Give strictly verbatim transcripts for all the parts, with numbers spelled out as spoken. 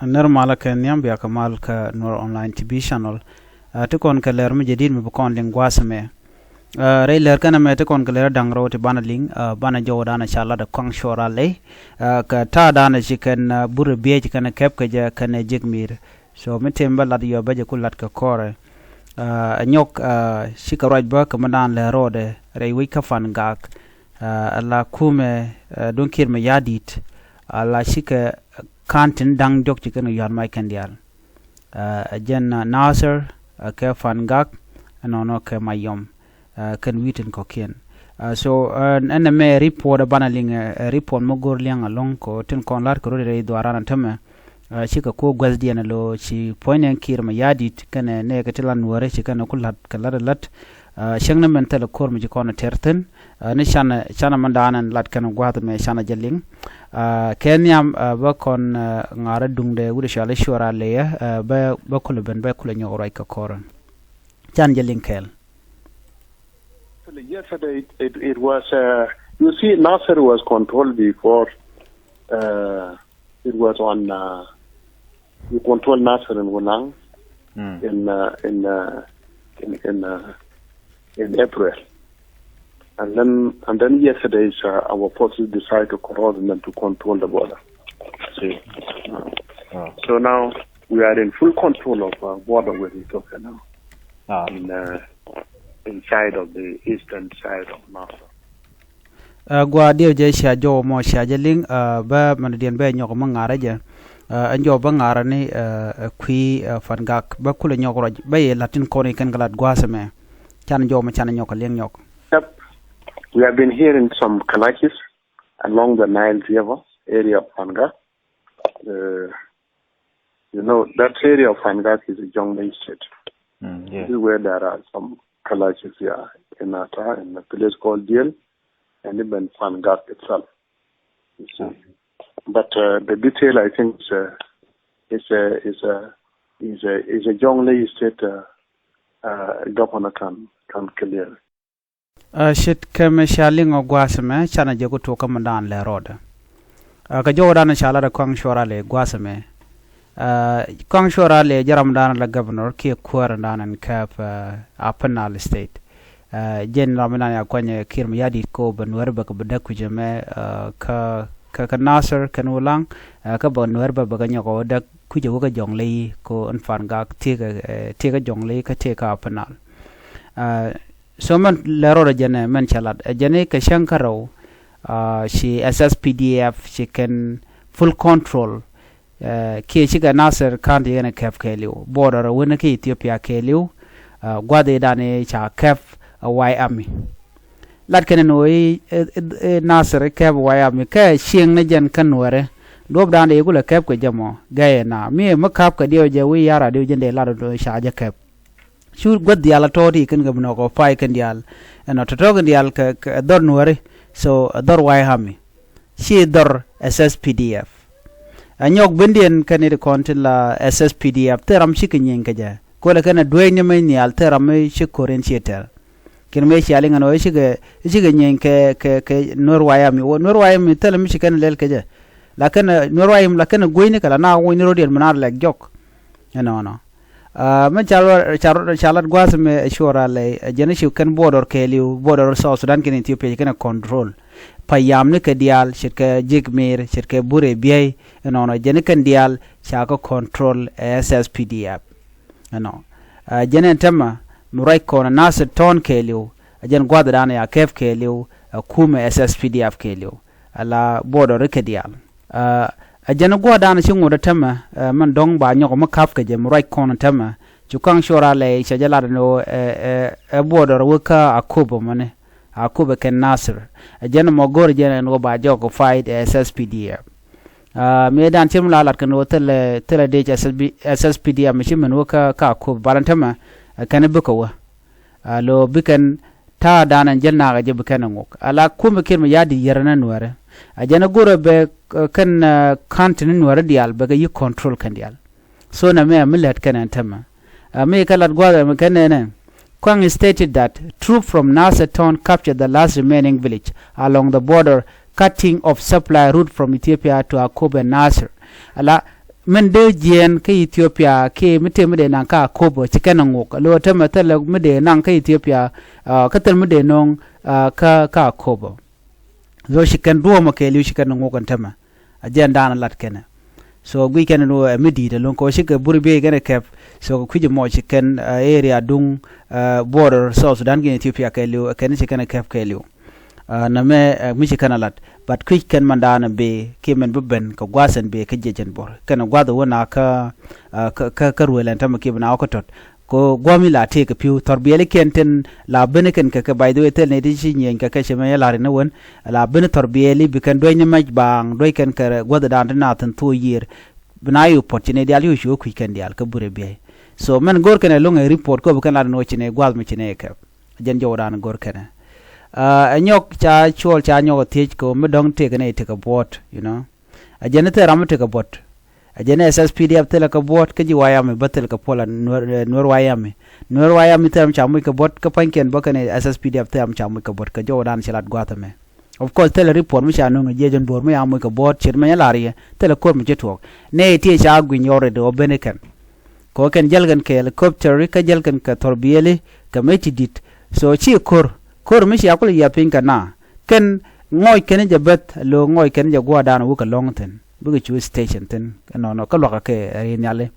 Nir malä kɛ nhiam, bia kɛ mal kä Nuer Online T V channel. Ɛ, ti kɔn kɛ lɛr mi jadid mi bi kɔn liŋ gua̱a̱th ɛmɛ. Ɛ, rɛy lɛr kɛn ɛmɛ ti kɔn kɛ lɛr da̱ŋ rɛw ti banɛ liŋ, ɛ, banɛ jɔwdan ɛ ca lat ɛ Kuaŋ Cuɔl Raley. Ɛ, kɛ ta̱a̱dan ɛ ci kɛn, ɛ, burɛ biey ci kɛn ɛ kɛp kɛ jɛ kɛn ɛ ji̱k mi̱i̱r. So mi tëë mi bä lat yɔ bä jɛ ku lat kɛ kɔrɛ. Ɛ, ɛ nyɔk, ɛ, cikɛ ruac bä kɛ mi daan lɛ rɔɔdɛ rɛy wec kä Fangak. Ɛ, ala kumɛ, ɛ, duŋ Kiir Mayardit, ala cikɛ ka̱n tin da̱ŋ diɔ̱k ci kɛn kɛ yua̱t mac kɛn diaal. Ɛ, ɛ jɛn, ɛ, Nasir, ɛ, kɛ Fangak, ɛ nɔnɔ kɛ Mayom, ɛ, kɛn wi̱i̱ tin kɔ̱kiɛn. Ɛ, so, ɛ, ɛn ɛmɛ report ɛ banɛ liŋ, ɛ, ɛ report mi go̱o̱r liɛŋ ɛlɔ̱ŋ kɛ tin kɔn la̱t kɛ rot rɛy dhuaaran ɛ tämɛ. Ɛ, cikɛ ko̱ guäthdiɛn ɛ lo̱ ci puɔ̱nydɛ Kiir Mayardit kɛnɛ nɛɛkɛ ti la Nuäärä ci kɛn ɛ ku la̱t kɛ la̱t ɛ la̱t. Ɛ, cäŋ ni mɛn thilɛ ko̱r mi ci kɔn ɛ tɛr thi̱n. Ɛ, ni canɛ, canɛ mɛn daanɛ lat kɛn gua̱a̱th mɛ canɛ jɛ liŋ. Ɛ, kɛ nhiam, ɛ, bä kɔn, ɛ, ŋa̱rä duŋdɛ wi̱cdɛ cɔal i̱ Cuɔl Raley, ɛ, bä, bä kulɛ ben, bä kulɛ nyɔk ruac kɛ kɔrɛ. Canɛ jɛ liŋ kɛɛl. Actually, yesterday it, it, it was, uh, you see, Nasir was controlled before. Uh, it was on, uh, you control Nasir in Wulang in, uh, in, uh, in, in, uh, in April. And then, and then yesterday, uh, our forces decided to cross and then to control the border. See? So now we are in full control of, uh, border with Ethiopia now. In, uh, inside of the eastern side of Nasir. Ɛ, gua̱a̱ diɛw jɛ cia jɔw mɔ cia jɛ liŋ, ɛ, bä mɛn diɛn bä nyɔk mi ŋa̱rä jɛ. Ɛ, ɛn jɔw bä ŋa̱rä ni, ɛ, ɛ, kui̱, ɛ, Fangak bä kulɛ nyɔk ruac bä yɛ la̱t tin kɔn i̱ kɛn kɛ la̱t gua̱a̱th ɛmɛ. Canɛ jɔw mɔ canɛ nyɔk kɛ liŋ nyɔk. Yep. We have been hearing some clashes along the Nile River area of Fangak. Uh, you know, that area of Fangak is a Jonglei state. This is where there are some clashes here in Ata, in a place called Diel, and even Fangak itself. You see. But, uh, the detail, I think, is a, is a, is a, is a, is a Jonglei state, uh, uh, governor can, can clear. Ɛ, ce̱tkɛ mi ca liŋ ɔ gua̱a̱th ɛmɛ canɛ jɛ ku tuɔk kä mi daan lɛ rɔɔdɛ. Ɛ, kɛ jɔwdan ca lat ɛ Kuaŋ Cuɔl Raley gua̱a̱th ɛmɛ. Ɛ, Kuaŋ Cuɔl Raley jɛ ram daan la governor kiɛ kuäär daan ɛn kɛp, ɛ, Upper Nile State. Ɛ, jɛn ram daan ya kuany ɛ Kiir Mayardit ko bɛ Nuäärä bɛ kɛ bɛ däk kui̱c ɛmɛ, ɛ, kä, kä, kä Nasir kɛn Wulang, ɛ, kä bɛ Nuäärä bɛ bɛ kɛ nyɔk ɔ däk kui̱c ɛ wä kä Jonglei ko ɛn Fangak tëëkɛ, ɛ, tëëkɛ Jonglei kä tëëkɛ Upper Nile. Ɛ, So mɛn lɛ rɔɔdɛ jɛn ɛ mɛn cɛ lat ɛ jɛn i̱ kɛ cäŋ kärɔw, ɛ, ci S S P D F ci kɛn full control, ɛ, kiɛ cikɛ Nasir County kɛn ɛ kɛp kɛɛliw, border ɛ wen kä Ethiopia kɛɛliw, ɛ, gua̱th i̱ dan i̱ ca kɛp ɛ White Army. Lat kɛn ɛn ɣöö i̱, i̱, i̱, i̱ Nasir i̱ kɛp ɛ White Army kɛ cieŋ ni jɛn kä Nuäärä. Duɔ̱p dan dee i̱ kulɛ kɛp kɛ jɛ mɔ gɛy ɛ na mi ɛ mi ka̱p kɛ diɛw jɛ wi̱i̱ ya̱r a diw jɛn dee lat ɛ ca jɛ kɛp. Cu guäth diaal a tɔ̱ ti kɛn kɛ bi nɔk ɔ pay kɛn diaal. Ɛnɔ tɔ̱tɔ̱ kɛn diaal kɛ, kɛ dhɔr Nuääri. So, ɛ dhɔr White Army. Ci dhɔr S S P D F. Ɛ nyɔk bendiɛn kɛn it kɔn tin la S S P D F. Thil ram cikɛ nyieny kɛ jɛ. Kolɛ kɛn ɛ dueeny ni mec nhial thil ram mi ci ko̱r in ci tɛr. Kɛn mëë cia liŋ ɛn ɣöö cikɛ, cikɛ nyieny kɛ, kɛ, kɛ Nuer White Army. Wä Nuer White Army thilɛ mi ci kɛn lɛl kɛ jɛ. La kɛn ɛ Nuer White Army la kɛn ɛ guenyni kɛ la na wuɔ̱nyni rɔ̱diɛn mi na lɛk jɔk. Ɛnɔnɔ. Ɛ, mi ca lat, ca lat, ca lat gua̱a̱th ɛmɛ ɛ Cuɔl Raley, ɛ jɛn i̱ ci kɛn border kɛɛliw, border South Sudan kɛnɛ Ethiopia ci kɛn ɛ control. Payamni kɛ diaal, ce̱tkɛ ji̱k mi̱i̱r, ce̱tkɛ burɛ biey, ɛnɔnɔ, jɛn i̱ kɛn diaal, ca kɛ control ɛ S S P D F. Ɛnɔ. Ɛ, jɛn ɛn täämɛ, mi ruac kɔn ɛ Nasir Town kɛɛliw, ɛ jɛn gua̱a̱th dan ya kɛp kɛɛliw, ɛ kumɛ S S P D F kɛɛliw. Ala border kɛ diaal. Ɛ, ɛ jɛn gua̱a̱th dan ci ŋot ɛ täämɛ, ɛ, mɛn dɔ̱ŋ ba nyɔk mi ka̱p kɛ jɛ mi ruac kɔn ɛ täämɛ. Cu Kuaŋ Cuɔl Raley cɛ jɛ lat ni ɣöö, ɛ, ɛ, ɛ border wä kä Akobo mɔni. Akobo kɛn Nasir. Ɛ jɛn mɔ go̱r jɛn ɛn ɣöö ba jɔk fight ɛ S S P D F. Ɛ, mëë dan ci mi la lat kɛn ɣöö thilɛ, thilɛ dec S S B, S S P D F mi ci min wä kä, kä Akobo. Bal ɛn täämɛ, ɛ kɛn bikɛ wä. Ɛ, lo bikɛn ta̱a̱ dan ɛn jäl nakä jɛ bi kɛn ɛ ŋok. Ala kumɛ Kiir Mayardit yɛrɛ ni Nuäärä. Ɛ jɛn ɛ go̱rɛ bɛ, ɛ, kɛn, ɛ, county ni Nuäärä diaal bɛ kɛ yi̱ control kɛn diaal. So nɛmɛ mi lät kɛn ɛn täämɛ. Ɛ, mi kɛ lat gua̱a̱th ɛmɛ kɛn nɛnɛ. Kuaŋ stated that troops from Nasir Town captured the last remaining village along the border, cutting off supply route from Ethiopia to Akobo and Nasir. Ala Min dee jiɛɛn kä Ethiopia kiɛ mi tëë mi dee naŋ kä Akobo ci kɛn ɛ ŋuk. Lo̱ tämɛ thilɛ mi dee naŋ kä Ethiopia, ah, kä thil mi dee no̱o̱ŋ, ah, kä, kä Akobo. Lo̱ ci kɛn duɔ̱ɔ̱mɛ kɛɛliw ci kɛn ɛ ŋuk ɛn tämɛ. A jɛn da̱a̱n ɛ lat kɛnɛ. So guic kɛn ɛn ɣöö ɛ mi di̱i̱t ɛlɔ̱ŋ kɛ ɣöö cikɛ buri biey kɛn ɛ kɛp. So kɛ kui̱c ɛmɔ ci kɛn, ah, area duŋ, ah, border South Sudan kɛnɛ Ethiopia kɛɛliw, ɛ kɛn ci kɛn ɛ kɛp kɛɛliw. Ah, nɛmɛ, ah, mi ci kɛn a lat. But kui̱c kɛn mandan ɛ bëë kiɛ mɛn bi ben kɛ gua̱a̱th ɛn bëë kä jiɛc ɛn Bor. Kɛn gua̱a̱th ɛ wä na kä, ah, kä, kä, kä ruël ɛn tämɛ kiɛ bi na wä kä tɔt. Kɛ gua̱a̱th mi la tëëk kɛ pi̱w thɔr biɛli kɛn tin la ben kɛn kɛ kɛ, by the way, thil ni ti ci nyieny kɛ kɛ cɛ mɛ yɛ la̱r in ɛ wen. La ben thɔr biɛli bi kɛn duec ni mɛc baaŋ duec kɛn kɛ gua̱a̱th dan ti na thin thuɔ̱ɔ̱ yiër. Bi na yu puɔt ci ni diaal yu cu kui̱c kɛn diaal kä burɛ biɛy. So mɛn go̱r kɛn ɛlɔ̱ŋ ɛ report kɛ bi kɛn lat ni wä ci ni gua̱a̱th mi ci ni kɛp. Jɛn jɔwdan go̱r kɛnɛ. Ah, ɛ nyɔk ca cuɔl ca nyɔk ɛ thiec kɛ mi dɔ̱ŋ tëëk ni tëëk ɛ buɔt, you know. Ɛ jɛn ni thil ram mi tëëk ɛ buɔt. Ɛ jɛn ni S S P D F thilɛ kɛ buɔt kä ji̱ White Army bä thil kɛ puɔl a Nuer, eh, Nuer White Army. Nuer White Army thil ram ca muc kɛ buɔt kä pa̱nykiɛn bä kɛn S S P D F thil ram ca muc kɛ buɔt kɛ jɔwdan ci lat gua̱a̱th ɛmɛ. Of course thilɛ report mi ca nuŋ ɛ jiɛc ɛn Bor mi ca muc kɛ buɔt ce̱t mɛ nyɛ lar yɛ thilɛ ko̱r mi ci tuɔɔk. Nɛ itiɛ ca gui̱ny already ɔ ben ikɛn. Kɛ ɣöö kɛn jäl kɛn kɛ helicopter kä jäl kɛn kɛ thɔr biɛli kɛ mec ti di̱t. So ci ko̱r, ko̱r mi cia kulɛ yiath piny kɛ na. Kɛn ŋɔc kɛn jɛ beth, lo̱ ŋɔc kɛn jɛ gua̱a̱r dan wä kɛ lɔ̱ŋ thi̱n. Bikɛ cu station thi̱n ɛnɔnɔ kä luakä kɛ ri nhiali.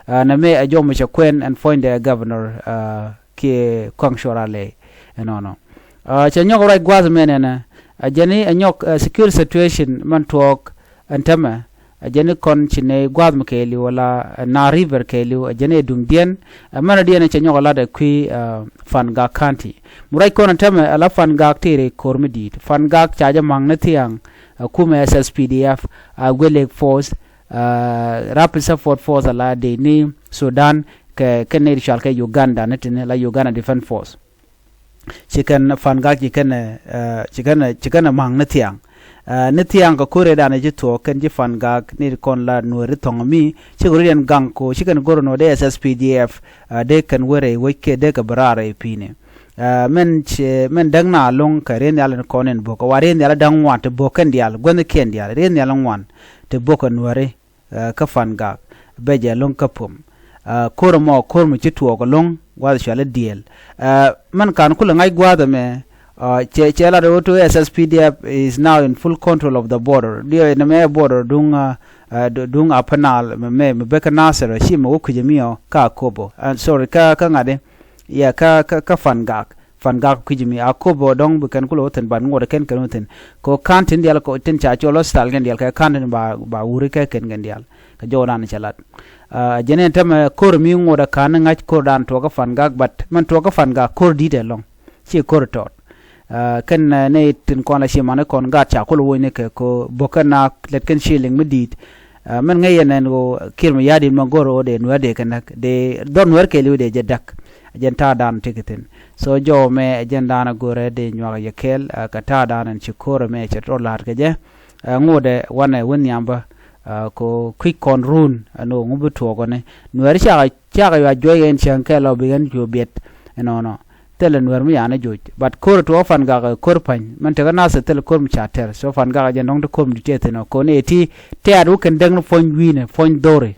Ah, nɛmɛ ɛ jɔw mi cɛ kuɛn ɛn puɔ̱nydɛ governor, ah, kiɛ kuaŋ cuɔr a lɛy ɛnɔnɔ. Ah, cɛ nyɔk ruac gua̱a̱th mɛn ɛnɛ. A jɛn i̱ ɛ nyɔk, ah, security situation mɛn tuɔɔk ɛn tämɛ. A jɛn i̱ kɔn ci nɛy gua̱a̱th mi kɛɛliw wala, ah, na river kɛɛliw, a jɛn i̱ duŋdiɛn. A mɛn a diɛn cɛ nyɔk a lat ɛ kui̱, ah, Fangak County. Mi ruac kɔn ɛn tämɛ a la Fangak tëë rɛy ko̱r mi di̱i̱t. Fangak ca jɛ ma̱ŋ ni thiaŋ, ah, kumɛ S S P D F, ah, Guelek Force, ah, Rapid Support Force a la dee ni Sudan kɛ, kɛ nɛy ti cual kɛ Uganda ni tini la Uganda Defense Force. Ci kɛn Fangak ci kɛn, eh, ci kɛn, ci kɛn ma̱ŋ ni thiaŋ. Eh, ni thiaŋ kɛ ko̱r ëëdan ci thuɔɔk kɛn ci Fangak ni kɔn la Nuääri thɔ̱ŋ mi ci kɛ rut yɛn gaŋ ko ci kɛn go̱r nɔ dee S S P D F, eh, dee kɛn wä rɛy wec kɛ dee kɛ bi raar rɛy pi̱i̱ni. Eh, mɛn ci, mɛn däk na lo̱ŋ kɛ riee nhial in kɔn in bo̱k kɛ wa riee nhial da̱ŋ ŋuan ti bo̱k kɛn diaal guänh kiɛn diaal riee nhial ŋuan ti bo̱k kɛ Nuääri. Eh, kä Fangak bɛ jɛ lo̱ŋ kä Pom. Eh, ko̱r ɛmɔ ko̱r mi ci tuɔɔk ɛlɔ̱ŋ gua̱th cuali dieel. Eh, mɛn ka̱n kulɛ ŋa̱c gua̱a̱th ɛmɛ, eh, cɛ, cɛ lat ɣöö to S S P D F is now in full control of the border. Diɛ nɛmɛ border duŋ, eh, eh, du-, duŋ Upper Nile mɛ, mɛ, mɛ bek kä Nasir ci mɛ wä kui̱c ɛmiɔ kä Akobo. Eh, sorry, kä, kä ŋa̱di. Yɛ kä, kä, kä Fangak. Fangak kui̱c mi Akobo dɔ̱ŋ bi kɛn kulɛ wä thi̱n ban ŋuɔt kɛn kɛn wä thi̱n. Kɛ ɣöö ka̱n tin diaal kɛ tin ca cɔl hospital kɛn diaal kɛ ka̱n tin ba, ba wuri kɛ kɛn kɛn diaal. Kɛ jɔwdan cɛ lat. Ah, jɛn ɛn tämɛ ko̱r mi ŋuɔt ɛ ka̱n ŋa̱c ko̱rdan tuɔɔk kä Fangak, but mɛn tuɔɔk kä Fangak ko̱r di̱t ɛlɔ̱ŋ. Ci ko̱r tɔɔt. Ah, kɛn, eh, nɛy tin kɔn la ci man kɔn gaat ca kulɛ woc ni kɛ ko bo̱k kɛn na lɛt kɛn ceiling mi di̱i̱t. Ah, mɛn ŋäc yɛn ɛn ɣöö Kiir Mayardit mɛ go̱r ɣöö dee Nuäär dee kɛ näk, dee dhɔr Nuäär kɛɛliw dee jɛ däk. Jɛn ta̱a̱dan ti kɛ thi̱n. So jɔw mɛ jɛn da̱a̱n a go̱rɛ dee nyuak yɛ kɛɛl, ah, kɛ ta̱a̱dan ɛn ci ko̱r ɛmɛ cɛ rɔ la̱a̱t kɛ jɛ. Ah, ŋotdɛ wanɛ wä nhiam bä, ah, ko kui̱c kɔn run ɛn ɣöö ŋu bi tuɔɔk ɔni. Nuäär cakɛ, cakɛ yua juɔc ɛn cäŋ kɛɛl ɔ bi ɛn cu biɛt ɛnɔnɔ. Thilɛ Nuäär mi yan ɛ joc. But ko̱r tuɔɔk Fangak ɛ ko̱r pa̱ny. Mɛn tekä nath ɛ thilɛ ko̱r mi ca tɛr. So Fangak ɛ jɛn dɔ̱ŋ ti ko̱r mi ti tɛth thi̱n ɔ. Ko̱n ɛ ti tɛ̈t wä kɛn däk ni puɔ̱ny wi̱i̱nɛ, puɔ̱ny dho̱ri.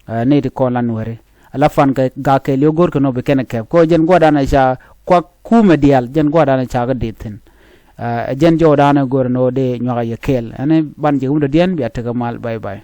Eh, ni ti kɔn la Nuääri. Ala Fangak kɛɛliw go̱r kɛ nɔ bi kɛn ɛ kɛp. Kɔ jɛn gua̱dan ɛ ca kuak kumɛ diaal, jɛn gua̱dan ɛ ca kɛ dit thi̱n. Eh, jɛn jɔwdan ɛ go̱r nɔ dee nyuak ɛ yɛ kɛɛl. Ɛn ban jɛ wundä diɛn bia tekɛ mal, bye bye.